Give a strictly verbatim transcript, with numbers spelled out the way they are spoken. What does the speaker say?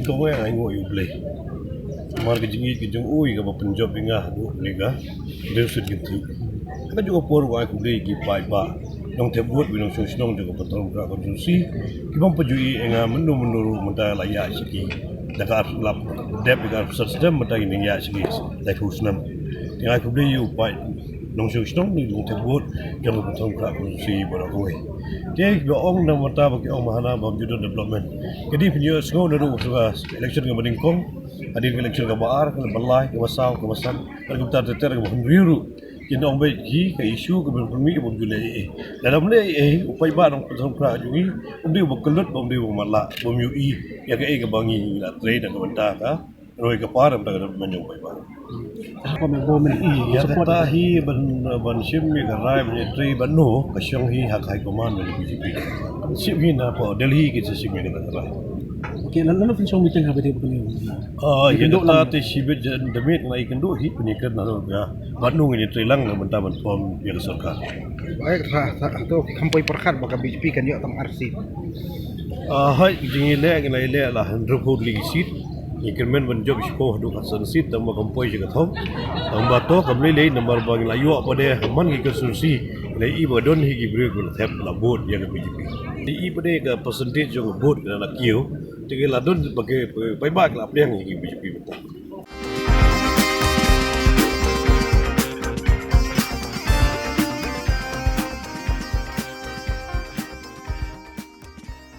Kong ïa ngai ngooh ïa U Blei. Mar ka jingïeit ka jong u ïa kaba pynjop ïa nga haduh kane ka dewsut kynthih. Ka juh ka por, nga ai khublei ïa ki paidbah nongthep vote bad nongshong shnong jong ka Pynthorumkhrah constituency, ki bym pat ju ïeh ïa nga mynno mynno ruh, mynta la ïaid sha ki da ka ar, la dep ïa ka arphew san snem, mynta ngin ïaid sha ki laiphew snem. Te nga ai khublei ïa u paid nongshong shnong ne nongthep vote jong ka Pynthorumkhrah constituency baroh kawei. Te kiba ong na mynta ba ki ong ba hana bym ju don development, ka dei phin ïohsngew naduh shuwa election kaba nyngkong, hadien ka election kaba ar, kaba lai, kaba saw, kaba san, bad kumta ter ter, kaba hynriew ruh. Kin ong beit hi ka issue kaba pynmih bym ju leh ei ei. Lada ym leh ei ei, u paidbah nong Pynthorumkhrah jong ngi um dei uba kyllut, bym dei uba matlah, bym ïohi ïa kaei kaba ngi la trei na ka bynta ka roi ka par, na ka bynta ka development jong u paidbah. Ha, ko me bo men. Ïa kata hi ban, ban shim ïa ka rai ban ïatrei bad no, ka shong hi ha ka high command jong ka B J P. Shim hi na Delhi ki sa shim ïa kata ka rai. Okay, lano lano phin shong meeting ha ba dei ba kane. Ah, ïa kata te shibit jan da miet nga ïakynduh hi, pynïakynduh na ka bad no ngin ïatrei lang na bynta ban form ïa ka sorkar. Ai, ka, ka, to ki kham poi pyrkhat ba ka B J P kan ïoh tang ar seat. Ah, hai, jingïaleh ngi la ïaleh la hynriewphew tylli ki seat. Ngi kyrmen ban jop shiphew haduh khatsan seat, tang ba kham poi sha ka thong. Tang ba to kam lei lei, namar ba ngi la ïoh pat de ha man ki constituency, ngi la ïohi ba don hi ki briew ki la thep, la vote ïa ka B J P. Ngi ïohi pat de ka percentage jong ka vote ka la kiew. Te ki la don ba ki paidbah ki la pdiang ïa ki B J P mynta.